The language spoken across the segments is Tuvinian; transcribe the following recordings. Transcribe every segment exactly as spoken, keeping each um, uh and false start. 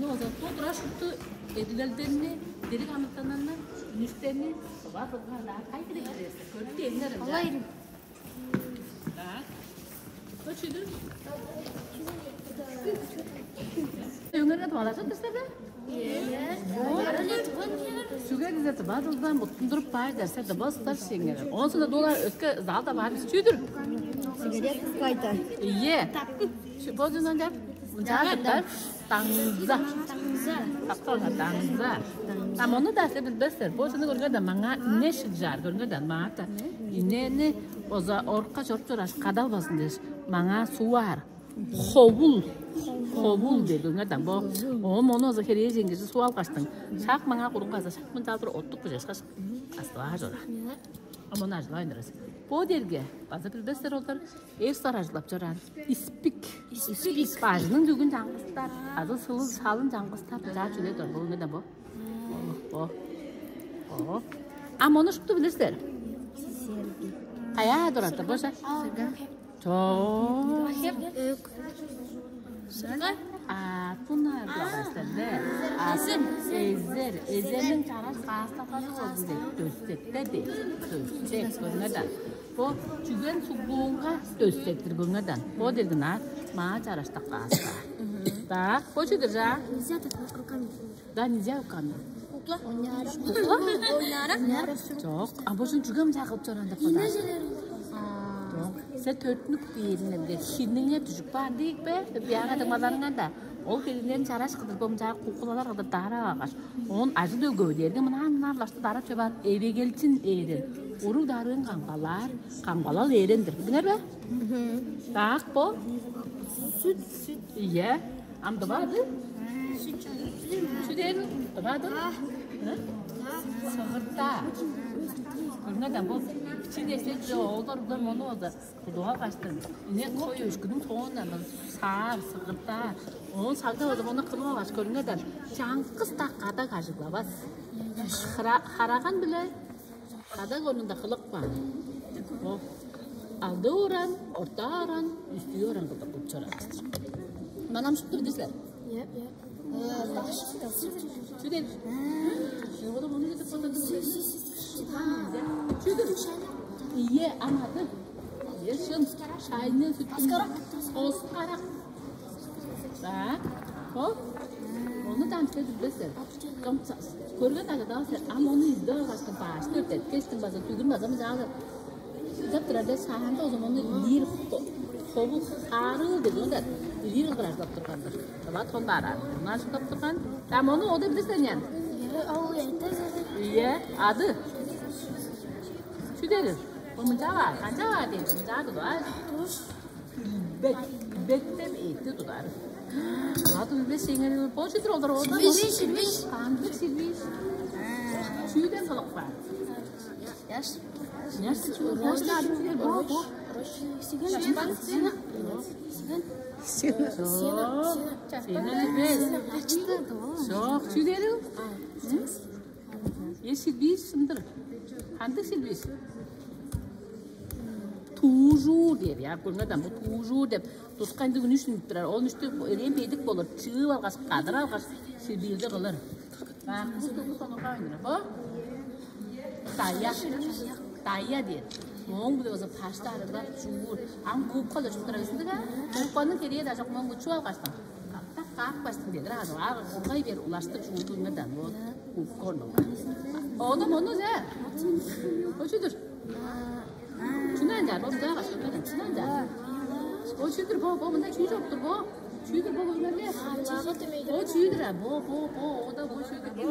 Оза бо тура шупту эдилелдерни, дириг амытаннарны, үнүстерни, ва кылган кай кире киресиң? Көрүп дээңер. Олай. Так. Көчүдүр. Өңөргө туалажа турса да? Чүге дизе тыва дылдан буттундуруп баар дерсе да бостар шеңер. Онсун да долар өске залда бар бис чүдүр. Сигарет кайда? Ие. Бодунан да. Жагыттар даңза. Тапталга даңза. Там оны да сен билбестер. Бодуну көргенде маңа не шыгжаар көргенде маата. Инени оза орукка чоруп чораш кадалбасын дээш маңа сууаар. Ховул. Ховул дедиң адам бо. Оон мону оза херээжен кижи суп алгаштың. Шак маңаа курунга аза шак мынчалдыр оттук бижешкаш астываа чора. А мону ажылаан дырас. Бо дерге база билбестер олдар эстар ажылап чораан. Испик. Испик. Бажының дүгүн чаңгыстар. Азы сылыл шалын чаңгыстар. Жаа чүле дор. Бо да бо. О. О. А мону шупту билирсер. Каяа турады бо ша? Чоо. А тунар главастарда. Азын эзер, эзерниң чараш каасталганы болду деп дөстекте де. Дөстек көрмедан. Бо чүген сугуунга дөстектир көрмедан. Бо дегин а маа чараштак кааста. Так, бо чүдүр жаа? Нельзя так руками. Да, нельзя руками. Кукла. Кукла? Ойнара. Жок, а божун чүгем чагып чоран деп калды. Жок, сен төртүнүк бииринде хинниңе түшүп баан дейик бе? Бияга дымаларыңан да. Ол келиннерин чараш кыдыр бом жаа кукулалар кыдыр дара алгаш. Он ажыл өгөөлерге мынаа мынаа лашты дарап чабаан эвегелчин ээрен. Уруг дарыын камгалаар, камгалал ээрендир. Билдиңер бе? Так бо. Сүт, сүт. Ие. Ам дывады? Сүт дээрин дывады? Сыгырта. Көрүңер да бу кичине эстеп оолдар улар мону болза тудуга каштыр. Ине кой өшкүнүң соондан саар сыгырта. Оон сагда болза мону кылып алгаш көрүңер да чаңкыс да када кажыглабас. Хараган биле Кадак орнунда кылык бар. О, алды оран, орта оран, үстүү оран кылдыр кылып чораан. Манам шуптур дизлер. Yep, yep. Чүден? Чүден? Ие, амады. Ие, шын. Шайны сүттүн. Оскарак. Так, ол? Ону дамчыда билбес сен. Көрген ажыдал сен, ам ону изде алгашкын бааш төрт эткештиң база түгүн база мыжаалы. Изеп турарда шаанда озум ону илир хову хаарыл деген да илир кылдыр ажылап тургандыр. Дыва тон баар. Мына ажылап турган. Там ону ода билбес сен ян. Ол эте. Ие, ады. Чүдерир? Ол мынча баар, канча баар дейди, мынча ады баар. Туш. Бет, беттен эътти тудар. Ладу билбес шеңер бо чүдүр олар ода. Силбиш, силбиш. Кандык силбиш. Чүүден кылып бар. Яш. Яш. Яш. Бо бо. Сиген. Сиген. Сиген. Сиген. Ачты. Жок, чүүдерил. Е силбиш шындыр. Кандык силбиш? Туужуур дээр, я, көрмеден бу туужуур деп тускай ындыг үнүш үнүп турар. Ол үнүштү элээн бедик болур, чыып алгаш, кадыр алгаш, силбиилди кылыр. Бааккыз тулу сонуга ойнура. Бо? Дая. Дая дээр. Моң биле болза пашты арыглап чуур. Ам губкалар чуп турар эсинде да. Губканың керээ да жок, моң чуп алгаштан. Каптак каап каштын дедир азы. А кулгай бер улаштык чуурдуңмадан. Бо. Ону мону же. Очудур. Чунан жар, бо жагаш чунан жар. Очудур бо, бо мында чүй жоктур бо. Чүйдүр бо көргенде. О чүйдүр а, бо бо бо, ода бо чүйдүр бо.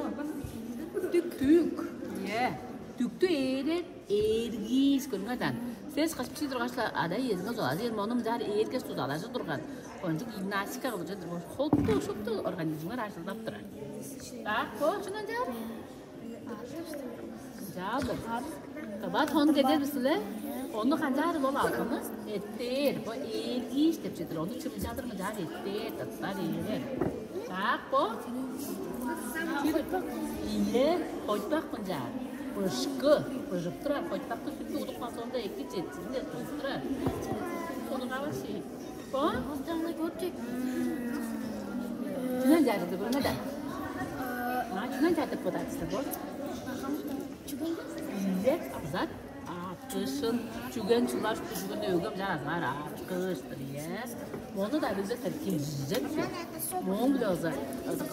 Дүк. Дүк. Е. Дүктү ээрер, эргиис көрмедан. Сес каш пиши тургашла ада иезиңе зола зер мону мынчаар эргеш тузалажы турган. Кончук гимнастика кылып чыдыр. Холту шупту организмге ажылдап турар. Так, бо чунан жар. Жаалдыр. Кыба тон кедер бисиле. Ону канчаар бол алдыны? Эттээр. Бо ээлгииш деп чедир. Ону чымчадыр мынчаар эттээр, тыттар ээлер. Так, бо. Ийе, хойтпак мынчаар. Бышкы, быжып турар. Хойтпакты сүттү удукпан соонда эки четсин деп быжып турар. Сонуга башый. Бо? Останна көрчек. Чүнен Чарыды бурунга да. А чүнен чардып бодадысты бо? Билет азат. Акышын чүген чулар чүгүн өгөм чаразгаар акыштыр, е. Мону да билдектер киржип. Моң биле оза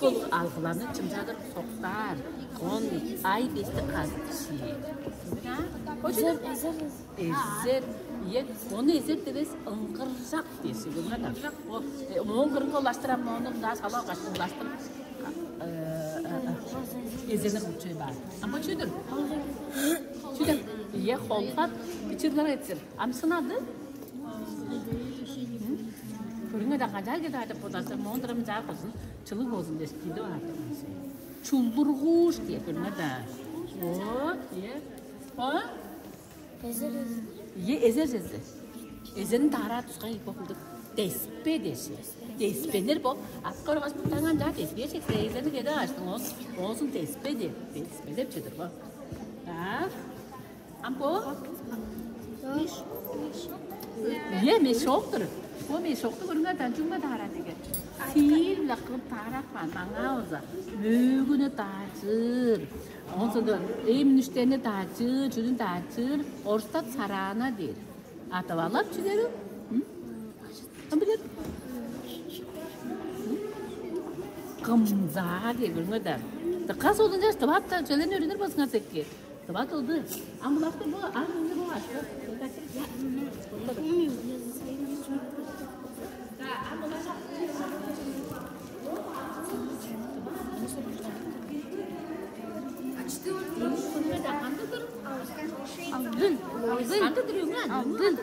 кыл алгыланы чымчадыр соктаар. Он ай бести кадчи. Эзер, эзер, эзер. Эзер, е, ону эзер девес ыңгыржак дээши. Ыңгыржак. О, моң кырын колаштырам, мону мында сала каштын кылаштым. Эзени кучуй бар. А бо чүдүр? Чүдүр? Е, холгат бичирлер этсин. Амсынады? Көрүңө да кажаа кеде айтып бодасы, мондурам жаа кызын чылыг болзун деш киди бар. Чулдургууш дие көрүңө да. О, е. О? Эзер, эзер. Е, эзер, эзер. Эзерин таараа тускай бо кылдык. Деспе деши. Деспенер бо. Аткы оргаш буттанган жаа деспе чексе, эзерни кеде аштың. Оозун деспе деп, деспе деп чыдыр бо. Так. Ам бо? Е, мешоктур. Бо мешокту көрүңер дан чуңма таараа деген. Сиил-биле кылып таарап каан, маңаа болза, мөөгүнү таажыр. Онсондо эм-үнүштерни таачыыр, чүнү таачыыр, орустап сараана дээр. А тывалап чү дээрил? М? Кым билир? Кымзаа дээр, көрүңер да. Дыка солунчаш тывап-та чөлен өрүнер болзуңар секке. Тыва тылды. Ам булашты бу, ам мынча бу ашты. Алдын. Алдын. Алдын.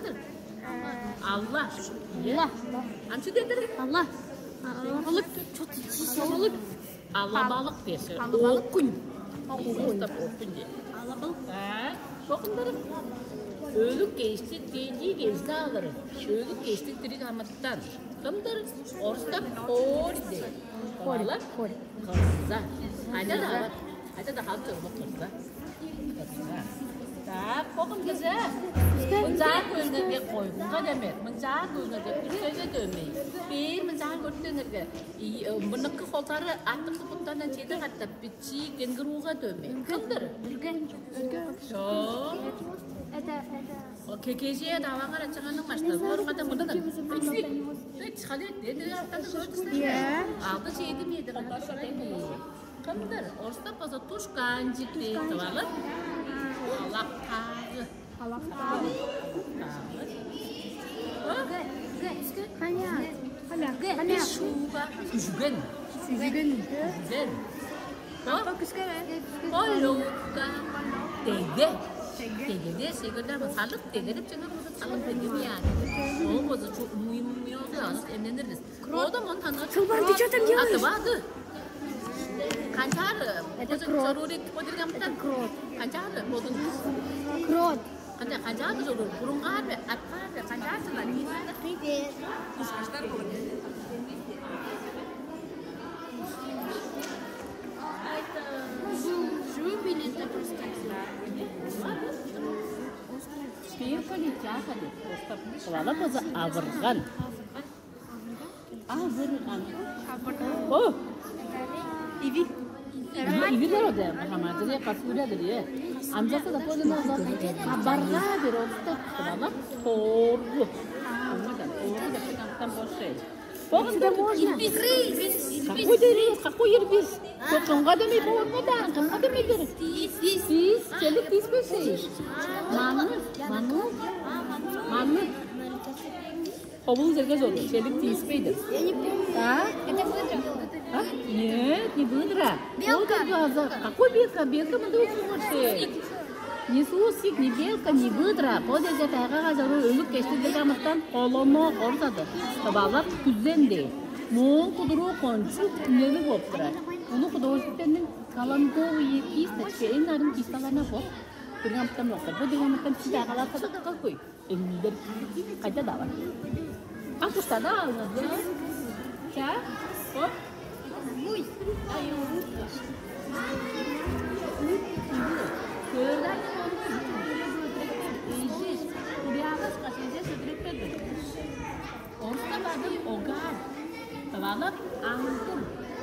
Алла. Алла. Ам чү дедир? Алла. Аллалык. Аллалык. Алабалык дээш. Алабалык. Окунь. Окунь. Окунь деп. Алабалык. А, бокундар. Өлүк кештик, денчи кешти алыр. Өлүк кештик дириг амыттан. Кымдыр? Орустап хорь дээр. Хорь, хорь. Кыза. Айда да алар. Айда да халып чорбок кыза. Кыза. Так, бокун кыза. Мынчаан көңнерге койгунга демек. Мынчаан көңнерге күртеге дөмей. Бээр мынчаан көрүптеңерге. Мыныкы холдары аттыкты буттардан чеди катап бичии кенгурууга дөмей. Кымдыр? Үрге. Чок. Это, это. Кекежээ даваңар ачаңарның башта. Оргада мында да. Үч халет дедир аттарды көрдүсүң. Алды чеди метр. Кымдыр? Орустап болза тушканчик дейт алып. Алактагы. Алактагы. Хомяк. Хомяк. Шуба. Күжүген. Күжүген. Күжүген. Капа күскер. Полёвка. Теге. Теге. Теге де сегирден салып теге деп чыгып салып теге биян. Ол болза чу муймуйода эмненирбиз. Крот. Ода мон танга. Чылбар ты чё там делаешь? Атыбады. Канчаар? Это крот. Чорурик подиргамтан. Это крот. Канчаар? Бодун. Крот. Канча канчаар чоруур? Бурунгаар бе, арткаар бе, канчаар чыдар? Привет. Кушкаштар болот. Жу билета просто. Пирка летяха деп просто. Кылала база авырган. Авырган. О! Иви. Иви, иви бар ода, хамаатыр я, касура дыр я. Амзаса да полина за. Абарга бир олстап, бала, торгу. Торгу да пекантан бошей. Погонда можно. Какой дери, какой ербис? Кымга да мей болма да, кымга да мей дери. Тис, тис, челик тис бешей. Маны, маны, маны. Ховулуң черге чорду, челик тийиспейди. Я не помню. А? Это выдра. А? Нет, не выдра. Белка. Выдра глаза. Какой белка? Белка мында учуңар сен. Не сусик, не белка, не выдра. Бо деже тайгага чоруу өлүк кештиг дегамыттан коломо орзады. Тывалап күзенди. Моон кудуруу кончуг үнелиг болуп турар. Улуг художественный колонковые кисточки, эң нарын кисталарына бо. Дегамыттан болуп тур. Бу дегамыттан сиде агалар садып калкой. Эңдер кайда-даа бар. Ам куштада алыңар. Ча? Оп. Ой. Ай, утка. Көрдүң бе? Эжеш. Куряагаш кашыжа сөтүреп берди. Орустап адын огар. Тывалап аңдыр.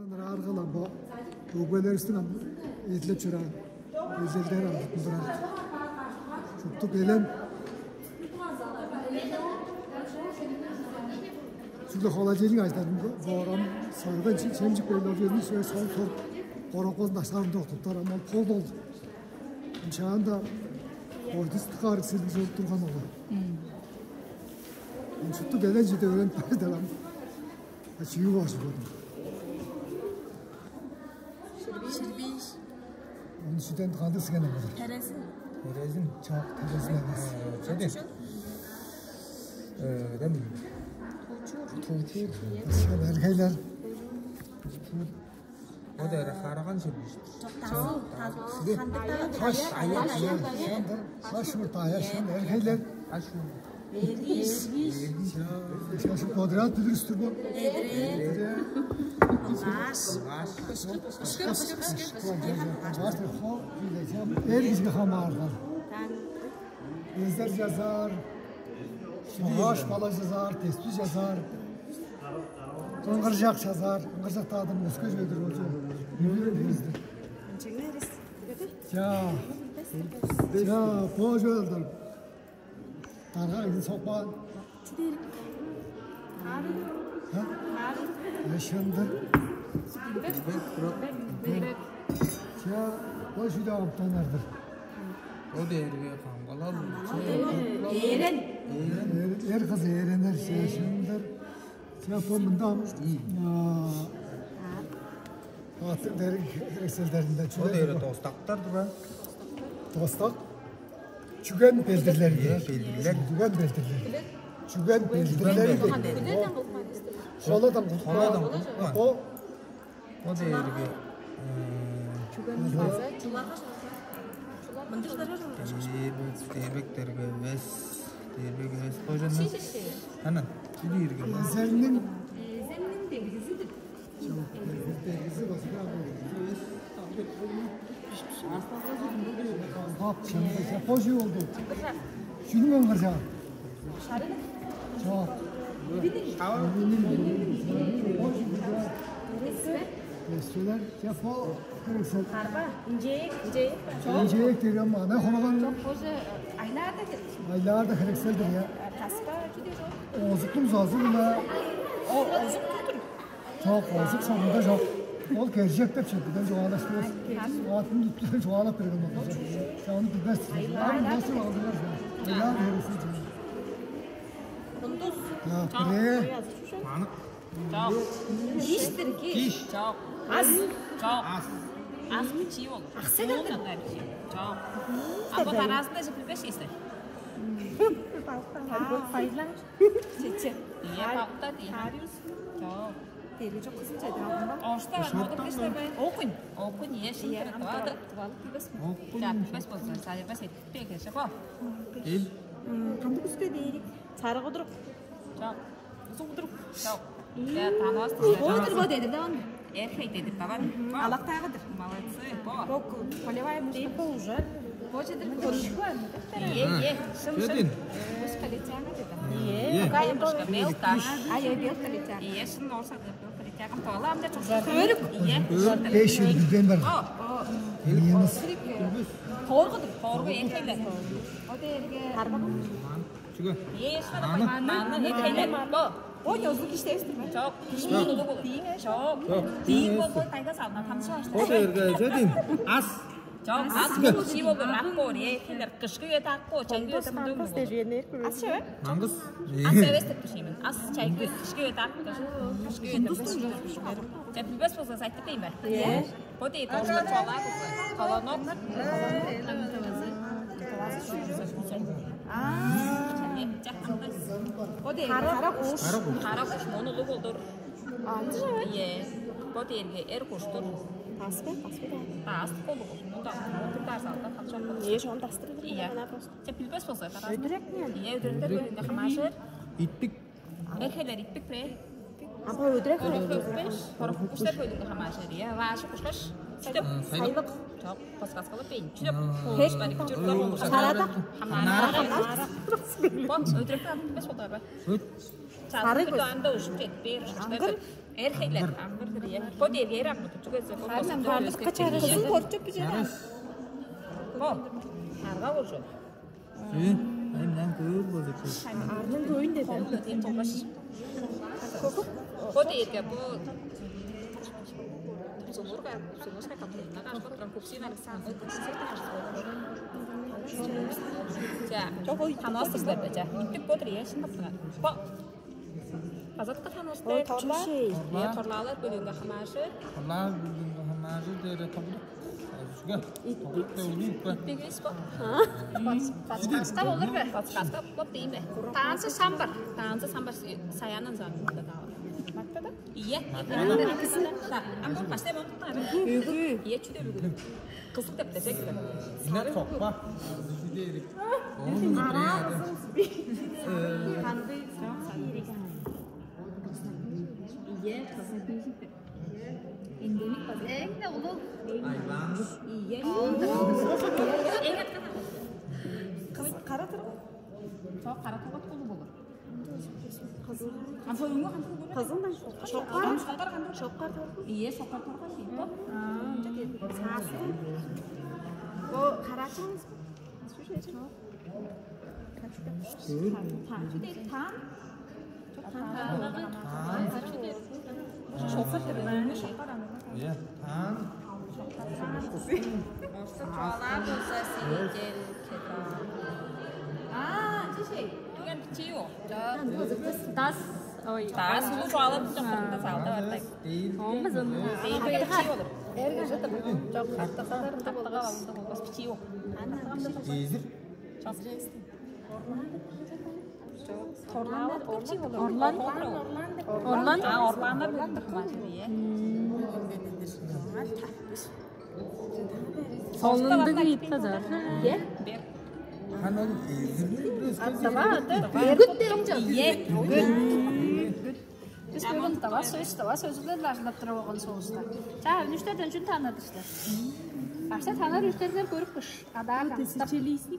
Ынаар кылам бо өгбелеривистиң ам эдилеп чораан эзелдер алдын турар. Шупту белен чүгле холодильник аждан боорам сойган чемчик беллер жерни сөй сол сол корокоз даштарын доктуптар ам ол пол болду. Ынчаанда ойдус тыкаар силдиг чоруп турган олар. Шупту белен чиде өөренип баайдалам. А чүү баш болду. Ширбиш. Ону сүден кандыг сыгана болар. Терезин. Терезин чак терезин эмес. Чеди. Э, дем. Тучур. Тучур. Сен эргейлер. О да хараган ширбиш. Тасыл, тасыл, хандыктагы таш, аяш, аяш, аяш, аяш, аяш, аяш, эргейлер. Аш. Эргиш. Сейчас подряд билирсиз бо. Эдре. Аш. Аш. Аш. Аш. Аш. Аш. Эргишке хамаарган. Эзер чазаар, багаш бала чазаар, теспи чазаар, кыңгыржак чазаар, кыңгыржактаадым өске чүве-дир болчу. Билбейн дегиздир. Чаа. Чаа, бо чүвелдер. Дарга кижи сокпаан. Чүдерик. Ха? Ха? Яшанды. Чаа, бо чүде аптанардыр. О дээрге камгалал. Ээрен. Ээрен. Эр кыз ээренер чаашындыр. Чаа бо мында аттың дериг херекселдеринде. О дээре достактар тура. Достак. Чүген белдирлер. Белдирлер. Чүген белдирлер. Чүген белдирлер. Холадан куртуп. Холадан куртуп. Бо О дээрге чүген база чуларга. Мындырларга. Дээрбек, дээрбектерге эвес. Дээрбек эвес. Божаны. Ана, чүдү ирген. Эзерниң. Эзерниң дергизидир. Дергизи база. Бап чамда. Божу болду. Чүнүң оңгыржаан. Чок. Эстелер, я по херексел. Инжеек, инжеек. Инжеек деген мана хороган. Боже, айларда херексел. Айларда херекселдер я. Таспа чүде жок. Озуктуң зазы була. О, озук тутур. Чок, озук соңунда жок. Ол кержек деп чүрдүден чугаалашпас. Атын туттудан чугаалап берген болду. Сен ону билбес. Айлар херексел. Айлар херексел. Кундуз. Чок. Маннык. Чок. Киштир, киш. Киш. Чок. Ас. Чок. Ас. Ас бичии болур. Аксаган. Чок. Ам бо тараазында же билбес ийсиң. Байлар. Чече. Ие, балыктар, ие. Хариус. Чок. Дери жок кызын чеди алдым ба? Орста бар, модур киштер бай. Окунь. Окунь, ие, шын керек. Тывалык билбес мен. Окунь. Чак, билбес болза, сайырбас эт. Бегеше бо. Ил. Кандыг үске дейрик? Сарык удурук. Чок. Узун удурук. Чок. Я, танывас. Бодур бо дедим да оны. Эрхей дедим, давай. Алактагыдыр. Молодцы. Бо. Бо полевая мышца. Дейп бо уже. Бо чедир. Е, е. Шын, шын. Мышка летяга деди. Е. Какая мышка? Белка. А, е, белка летяга. Е, шын орса белка летяга. Тола амда чок. Көрүк. Е. Беш жыл билген бар. О, о. Минус. Торгудур. Торгу эрхейлер. О дээрге. Тарбаган. Чүге? Ешпа да манны не келе бо. О не узун киштевистир ме? Чок. Киштин улугу. Чок. Дийин бол бо тайга салма тамчы башта. О дээрге жедин. Ас. Чок. Ас бу ши бол рак бор. Е келер кышкы ет ак бо. Чаңгы ет мындын. Ас чебе? Мангыс. Ас эвес деп түшеймин. Ас чайгы кышкы ет ак. Кышкы ет. Чеп билбес болсаңыз айтып дейм бе? Е. Бо дейт, ошта чугаалаар кызы. Колонок. Бо дейт, кара куш. Кара куш, мону улуг болдур. Алды же? Ие. Бо дээрге эр куштур. Тас бе? Тас бе? Тас колу куш. Мунда, мунда залда тапчак болур. Ие, шону тастырып. Ие. Че билбес болса, кара. Өдүрек не? Ие, өдүректер бөлүнү хамаашыр. Иттик. Эрхелер итпик бе? Апа өдрек. Корохпеш, корохпуштар бөлүнү хамаашыр. Я, вашы кушкаш. Чүдеп? Сайлык. Чок, подсказкалап бейин. Чүдеп? Хек. Шарада. Хамаара. Бо өдректи алып билбес болдуңар ба? Өт. Сарыг бис. Анда ужуп кетпээр. Аңгыр. Эр хейлер аңгырдыр, иә. Бо дээрге эр аңгырдыр, чүге дээсе бо Харин бостуң аңгырдыкка дөөлүскө чараш. Кызыл киирген. Корчуп бижер. Яраш. Бо. Арга болчу. Э, ай, мен көөр болчу. Арның көйүн деди. Холун өтейин толгаш. Бо дээрге бо сумурга, сумурга капырына кашып турган купсин Александр. За, чок, ой, танасыздар да, за. Интик бо дээрге шын баптыңар. Бо. Базатка танышты. Ой, торлаа. Э, торлаалар бөлүнгө хамаажы. Торлаалар бөлүнгө хамаажы дээре тобуду. Азыжга. Ит, тобуду ит. Дөөлү иппе. Ит дегейс бо. Подсказка болур бе? Подсказка болуп дейм бе? Танцы самбар. Танцы самбар саянын замында да. Матта да? Ие. Матта да. Амбо пастай болуп. Өгү. Ие, чүдө бүгүн. Кызык деп десек. Силер токпа. Кызы чүдө эрик. Ону. Ара кызыл. Кандай саң. Ие, кызыл. Эндемик база. Эң де улуу. Айбан. Ие. Эң аткан. Кызыл кара турган. Чок, кара турган кулу болур. Кызыл. А бо өңү кандыг көрөт? Кызыл да шоккар. Шоккар, шоккар кандыг? Шоккар турган. Ие, шоккар турган дейт. А, ынча дейт. Саасы. Бо карачаңыз. Чок. Чүдер таан? Чок, таан. Таан. Чүдер? Шокар деп, шокар аны. Е, таан. Орса чугаалаар болза, силерден кетип. А, чишей. Түген бичии ол. Дас, ой. Дас, улуу чугаалап, чокпурунда залда бардай. Омбузун. Дейбейчи болур. Эрге жытып. Чок, картасаларында болгас. Болгас бичии ол. Ана, бичии. Чок. Торлаалар, орлан. Орлан. Орлан. А, орланнар болуп турган, ие. Солунду киип кадар. Ие. Хан ол. Аттава, аты. Бүгүт деп. Ие. Бүгүт. Бис бүгүн тава сөс, тава сөзүлер ажылдап тура болгон соовуста. Чаа, үнүштерден чүн таанадыр силер? Башта таанар үнүштерден көрүп кыш. Адаан.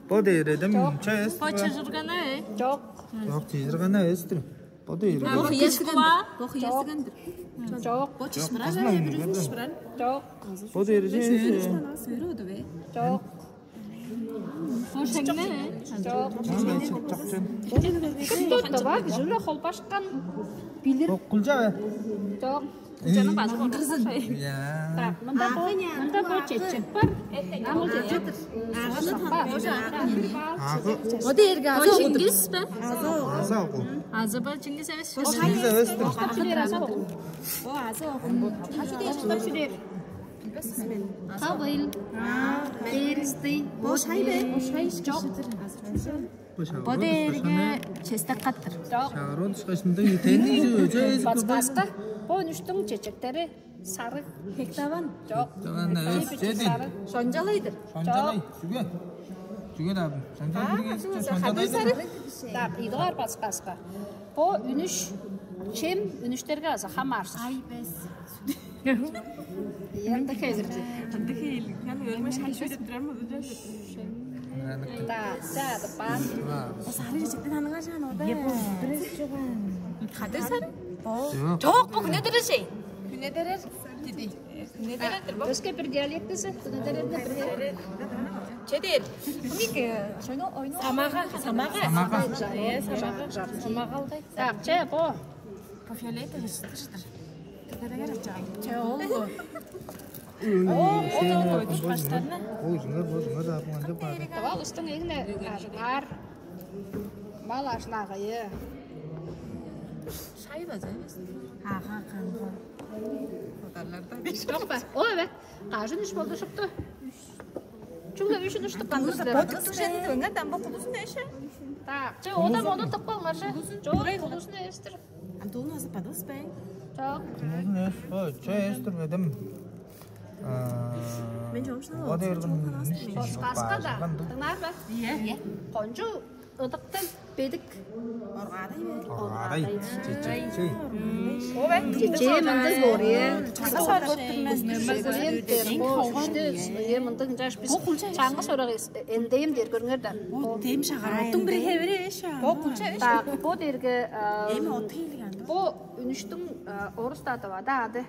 Бо дээредим. Чок. Ча эс. Бо чыжыргана, э? Чок. Чок, чыжыргана эстир. Бо дээредим. Бо хиясыган. Бо хиясыган. Чок. Бо чышмыран. Чок. Бо дээредим. Сөрү оду бе? Чок. Бо шеңне, э? Чок. Чок, чок, чок. Кым дорта бар, жыла холбашкан билир. Бо кулча бе? Чок. Кулчаның бажы болду. Кызын. Так, мында бо, мында бо чечек бар. Ам ол чечек. Агыны таңдап. Агы. О дээрге азы. Бо чиңгис бе? Азы. Азы агы. Азы бо чиңгис эвес. Бо чиңгис эвес. Бо азы агы. Бо азы агы. Ачы дээр, ачы дээр. Кавыл. Беристи. Бо шай бе? Бо шай чок. Бо дээрге честек каттыр. Чок. Шагырон тышкашында ютеннизи өчө эзип. Подсказка. Бо үнүштүң чечектери сарыг. Хектаван. Чок. Хектаван, эвес, чедин. Шончалайдыр. Шончалай. Чүге? Чүге да? Шончалай. Хадыр сарыг. Так, идугаар подсказка. Бо үнүш чем үнүштерге азы хамаарсыз. Ай бес. Янда хезирди. Янда хейл. Яны өрмеш ханчы деп турар ма? Да, да, да, бан. Сары чечектен аныңар жаан ода. Е, бу бирес чоган. Кадай сары? Бо. Чок, бу күне дережей. Күне дерер диди. Күне дерер бу. Өске бир диалектиси, күне дерер бир. Чедер. Мик, шону ойну. Самага, самага. Самага. Э, самага. Самага алгай. Так, че, бо. По фиолетовый шыдыр-шыдыр. Тыгырыгар ачагай. Че, ол бо. Оо, ол ол койду баштарына. Ол жыңар, ол жыңар да апыңан деп барды. Давай, устың эгне бар. Мал ашлагайы. Шай база эмес. Ага, канга. Отарларда. Чок па? Ой бе. Кажын үш болду шупту. Чугла үш үш тыккан. Бодук тужен дыңа дамба кулузун эше. Так, че, ода мону тыкпаңар ше. Чок, кулузун эстир. Антон азы падас бе? Чок. Кулузун эс, ой, че эстир бедим. Мен чогум шынап. Подсказка да. Дыңнаар ба? Ие. Кончу ыдыктын Бедик. Оргаадай бе? Оргаадай. Чечекчей. Овен. Чечээ мындыг боор, э. Чаңгыс оргуттурмас. Студенттер, бо үште, э, мындыг ынчаш бис чаңгыс орак эндейм дер көрүңер да. Бо дем шагараттың бир хевири эш. Бо кулча эш. Так, бо дерге, а, эми оту илген. Бо үнүштүң, а, орус да ады бар да, ады.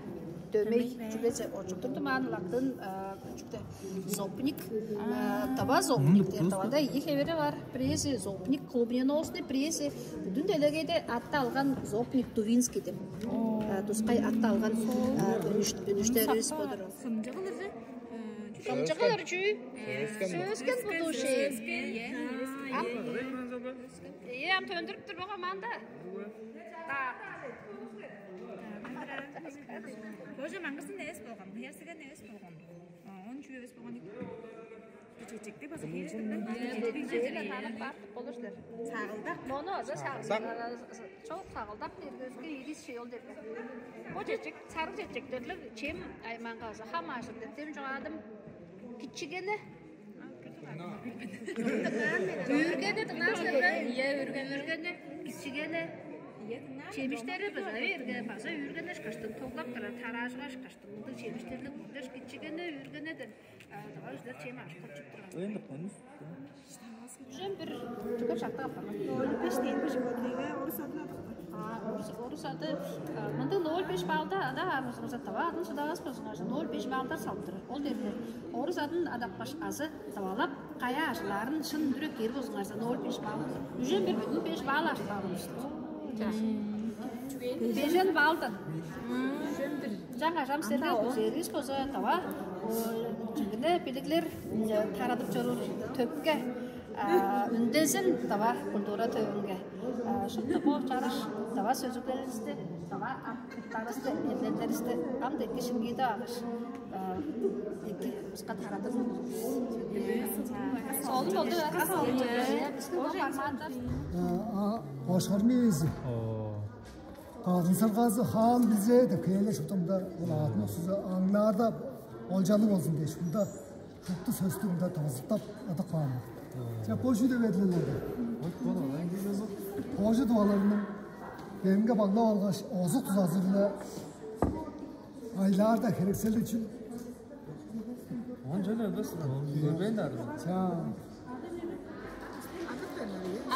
Дөмей. Дөмей, э. Чүгеже очулдурду маан лактын, а, чүгде зопник. А, таба зопник дер, табада ийи хевири бар. Бирээзи зопник клубненосный, бирээзи бүдүн делегейде атты алган зопник тувинский деп. О. А, тускай атты алган, а, үнүш-, үнүштерибиз бодур. Сымчыгыл ыржы. Сымчыгыл ыржы. Сөскен будуши. Сөскен. Ам, э, ам төндүрүп тур бага манда. Так. Боже, маңгысын эс болган, херсиген эс болган. А, он чүү эс болган ийик. Чечекти база херсиген. Чечекти танып бар болур силер. Сагылдак. Мону аза сагылдак. Чок сагылдак дергенге ирис шей ол дерге. Бо чечек, сарыг чечектерлер чем айманга аза хам аажык деп чем чугаадым. Кичигене. Үүргени дыңнааш, иә, үүргени, үүргени, кичигене. Чемиштери база эрге, база үүргенеш каштын, тоглап турар, тараажыгаш каштын. Мындыг чемиштерлик үрдеш кичигене, үүргенеден, а, давай, силер чем ашып кочуп турар. Ой, ну, конус. Үжен бир түгел шактап апарган. Ноль беш дейин бир животныйга орус адын адыкты. А, орус, орус ады, а, мындыг ноль беш балда ада армызыңыза тава адын шыдавас болзуңарза, ноль беш балдар салып турар. Ол дерге орус адын адапкаш азы тавалап, кая ажылаарын шын үндүрүп кээр болзуңарза, ноль беш бал. Үжен бир бүтүн беш бал ажылдап алыштыр. Бежен балдан. Үжен бир. Жаңа жам серлер көзээрис болза, тава, чүгүне билиглер, э, тарадып чоруур төпке, а, үндезин тава культура төвүнге. А, шупту бо чарыш тава сөзүглеристи, тава аттарысты, эрлерлеристи ам деги шимгиде агыш. А, эки уска тарадыр. Солун болду, солун. Бизге бо форматта. А, а, башкармыйыз. О. Кадын сыргазы хаан билзе деп кээле шуптумда ол аатын оксуза аңнаарда олчалыг болзун дээш, мында шупту сөстү мында тывызыктап адап каан. Че, бо чүү деп эдилелерди? Божу дубаларының демге баглап алгаш, озук тузазы-биле айлаарда херекселдиг чүл. Он жана эвес, көрбейн ары. Чаа.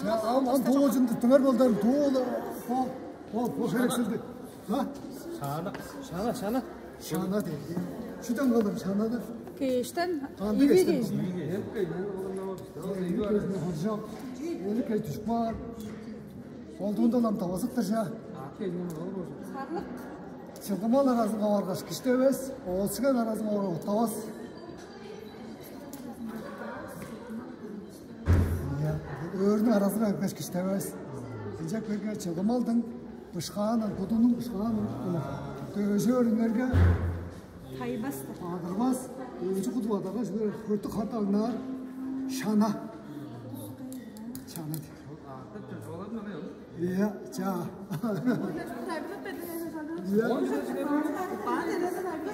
Чаа, ам, ам тоожунду тыңар болдар, тоо, бо, бо, бо херексилди. А? Шана, шана, шана. Шана дейди. Чүден калыр шанады? Кештен. Канды иви кештен. Кештен. Эли кеш түшүп каар. Ол дуунда улам тавасыктыр ша. Сарлык. Чылгымал аразынга баргаш киштевес, оосуген аразынга баргаш оттавас. Өөрүнүң аразынга киргеш киштевес. Ынча көргеш чылгымалдың бышкаанын, будунуң бышкаанын дөжөөрүңерге тайбас. Агырбас. Өзү куду адага чүге хөртү хат аңнаар шана. Шана. Iya, чаа.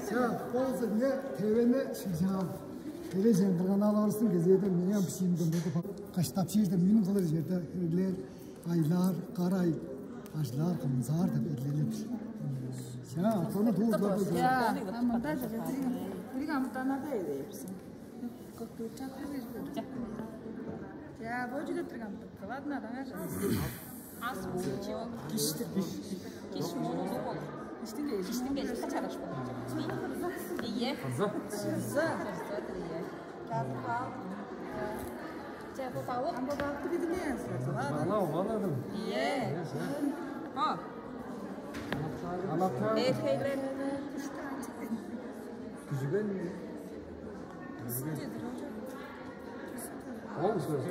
Чаа, болза, не, тевене шыжаан. Кележен кырган аларсын кезеде мени бишиимден буду каштап чирде минин кылыр жерде эрлер айлар, карай, ажлар, кымзаар деп эрлелер. Чаа, артаны дуу. Чаа, амында жа бирик амытанада эдейипсиң. Чаа, бо жүдө турган. Ладно, давай. Ас кишти. Киш муну бол. Киштин кеш. Киштин кеш качараш бол. Ие. Кызы. Кызы. Катып ал. Че, бу балык. Ам бу балык билдиңиз. Ладно. Бала, баладым. Ие. О. Анатар. Эрхейлер. Күзүген. Ол сөз.